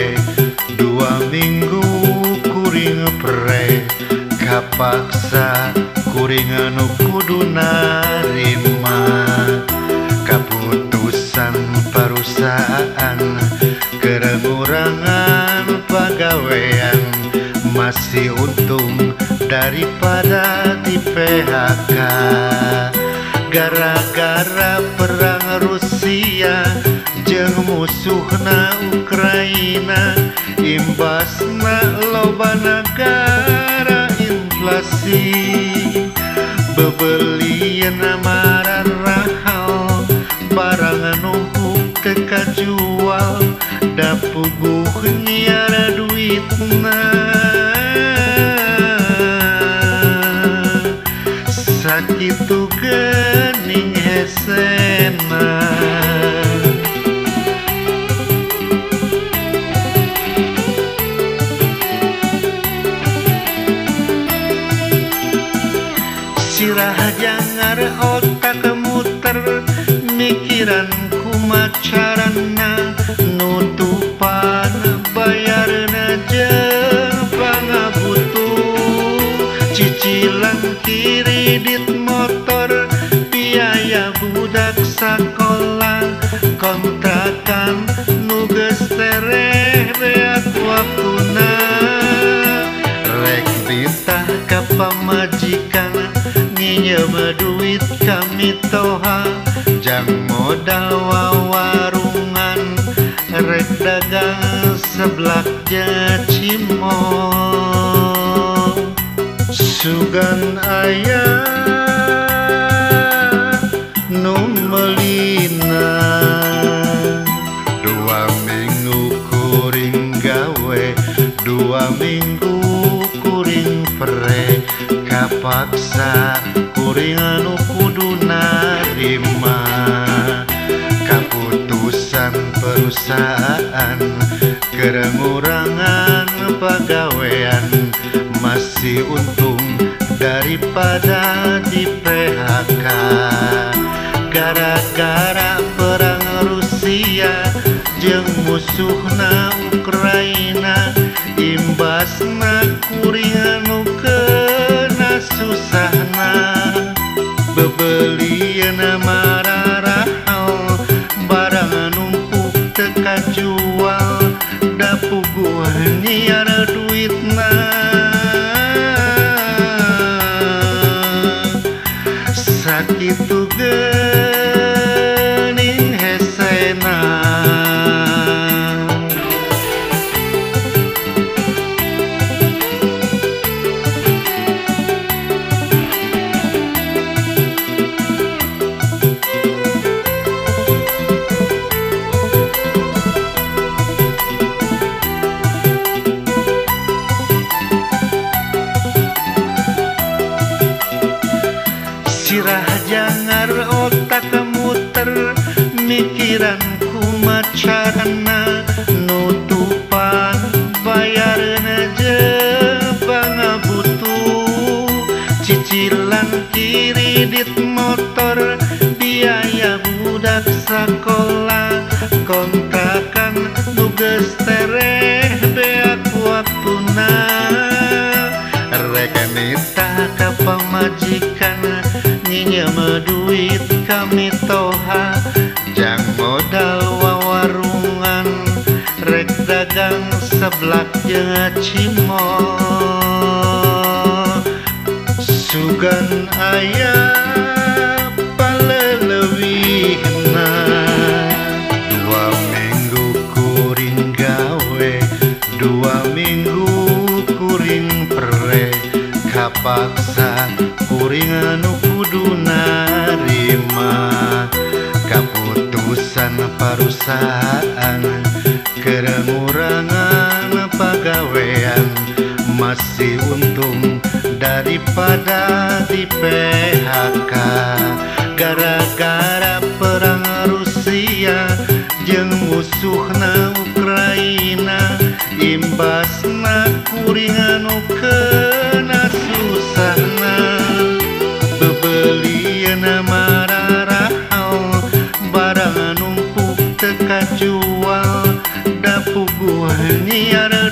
gawe, 2 minggu kuring pre, kapaksa kuring anu kudu narima. Kaputusan perusahaan kerengurangan pagawean, masih untung daripada di PHK. Gara-gara perang Rusia jeung musuhna Ukraina, imbasna loba nagara inflasi. Bebelian mararahal, barang numpuk teu kajual, da puguh nyiara duitna. Sakitu geuning hesena. Sirah jangar otak muter, mikiran kumacarana, nutupan bayarna jeung pangabutuh. Cicilan kredit motor, biaya budak sakola, kontrakan nu geus tereh beak waktuna. Rek ditah ka pamajikan, nginjem duit kami toha, jang modal wawarungan, rek dagang seblak jeung cimol. Sugan aya nu meulina, 2 minggu kuring gawe, 2 minggu kuring pre, kapaksa kuring anu kudu narima. Kaputusan perusahaan kerengurangan pagawean, masih untung daripada di PHK. Gara-gara perang Rusia jeung musuhna Ukraina, imbasna kuring anu kena susahna. Bebelian mararahal, barang numpuk teu kajual, da puguh nyiar duitna. Sakitu geuning hesena. Sirah jangar otak muter, mikiran kumacarana, nutupan bayarna jeung pangabutuh. Cicilan kredit motor, biaya budak sakola, kontrakan nu geus tereh beak waktuna. Rek nitah ka pamajikan, nginjem duit kami toha, jang modal wawarungan, rek dagang seblak jeung cimol. Sugan aya paleleuwihna, 2 minggu kuring gawe, 2 minggu kuring pre, kapaksa kuring anu kudu narima. Kaputusan perusahaan kerengurangan pagawean, masih untung daripada di PHK. Gara-gara perang Rusia jeung musuhna Ukraina, imbasna kuring anu kena susahna. Bebelian mararahal, barang numpuk teu kajual, da puguh Nyiar.